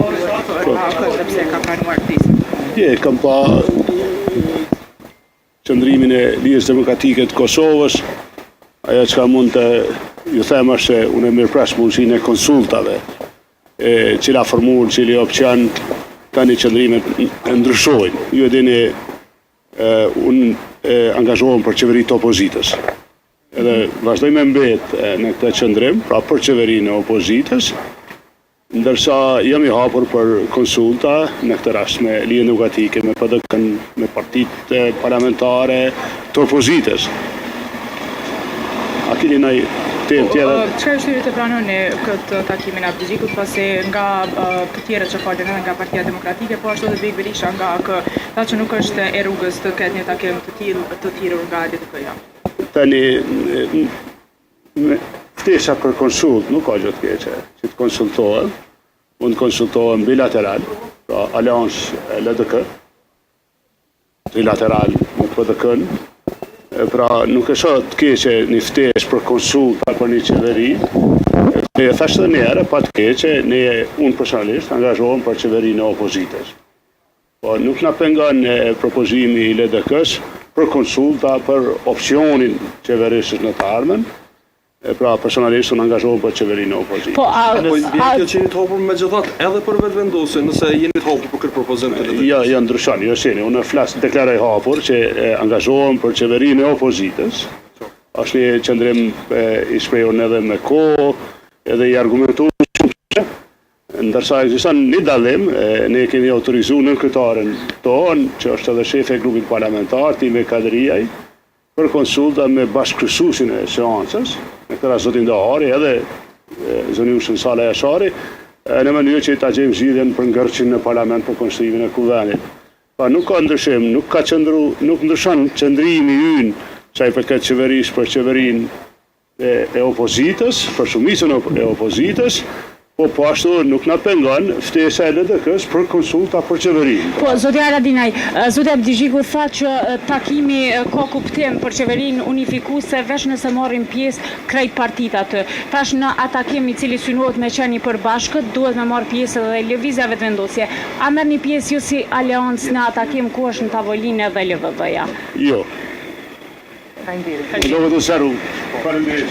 për AAK dhe pse ka pranuar ftesën? Dje kam pa qëndrimin e Lidhjes Demokratike të Kosovës. Ajo çka mund të ju them është se unë e mirëpres mundësinë e konsultave, e cila formulë, cili opcion, tani qëndrimet ndryshojnë. Ju e dini, unë angazhohem për qeveri të opozitës. Edhe vazhdoj me mbet në këtë qëndrim, pra për qeverinë e opozitës, ndërsa jam i hapur për konsulta, në këtë rast me Lidhjen Demokratike, me PDK-n, me partitë parlamentare të opozitës. A keni ndonjë temë po, tjetër? Çka ju shtyri të pranoni këtë takimin e Abdixhikut, pasi nga të tjerët që folën edhe nga Partia Demokratike, po ashtu edhe Bekë Berisha nga AAK, tha që nuk është e rrugës të ketë një takim të tillë të thirrur nga LDK-ja. Tani, ftesa për konsult nuk ka gjë të keqe, që të konsultohem, mund të konsultohem bilateral, pra Aleancë LDK, trilateral me PDK-n, pra nuk e shoh të keqe një ftesë për konsulta për një qeveri, e thashë edhe një herë, pa të keqe, ne, unë personalisht, angazhohem për qeverinë e opozitës. Po nuk na pengon propozimi i LDK-së për konsulta për opsionin qeverisës në të ardhmen, e pra personalisht unë angazhohem për qeverinë e opozitës. Po a Po i bie kjo që jeni të hapur megjithatë edhe për Vetëvendosjen, nëse jeni të hapur për këtë propozim të LDK-së. Jo, jo ndryshon, jo shini, unë flas deklaroj hapur që angazhohem për qeverinë e opozitës. Është një qëndrim i shprehur edhe me kohë, edhe i argumentuar shumë Ndërsa ekziston një dallim, ne kemi autorizuar nënkryetaren tonë, që është edhe shefe e grupit parlamentar, Time Kadrijaj, për konsulta me bashkëkryesuesin e seancës, në këtë rast zotin Dehari edhe zonjushën Sala Jashari, në mënyrë që ta gjejmë zgjidhjen për ngërçin në parlament për konstituimin e kuvendit. Pra nuk ka ndryshim, nuk ka qëndru, nuk ndryshon qëndrimi ynë sa i përket qeverisë për qeverinë e opozitës, për shumicën e opozitës, po po ashtu nuk na pengon ftesa e LDK-së për konsulta për qeverinë. Po, zoti Haradinaj, zoti Abdixhiku tha që takimi ka kuptim për qeverinë unifikuese veç nëse marrin pjesë krejt partitë aty. Tash në atë takim i cili synohet me qenë i përbashkët, duhet me marrë pjesë edhe Lëvizja Vetëvendosje. A merrni pjesë ju si aleancë në atë takim ku është në tavolinë edhe LVV-ja? Jo. Faleminderit. Faleminderit. Faleminderit.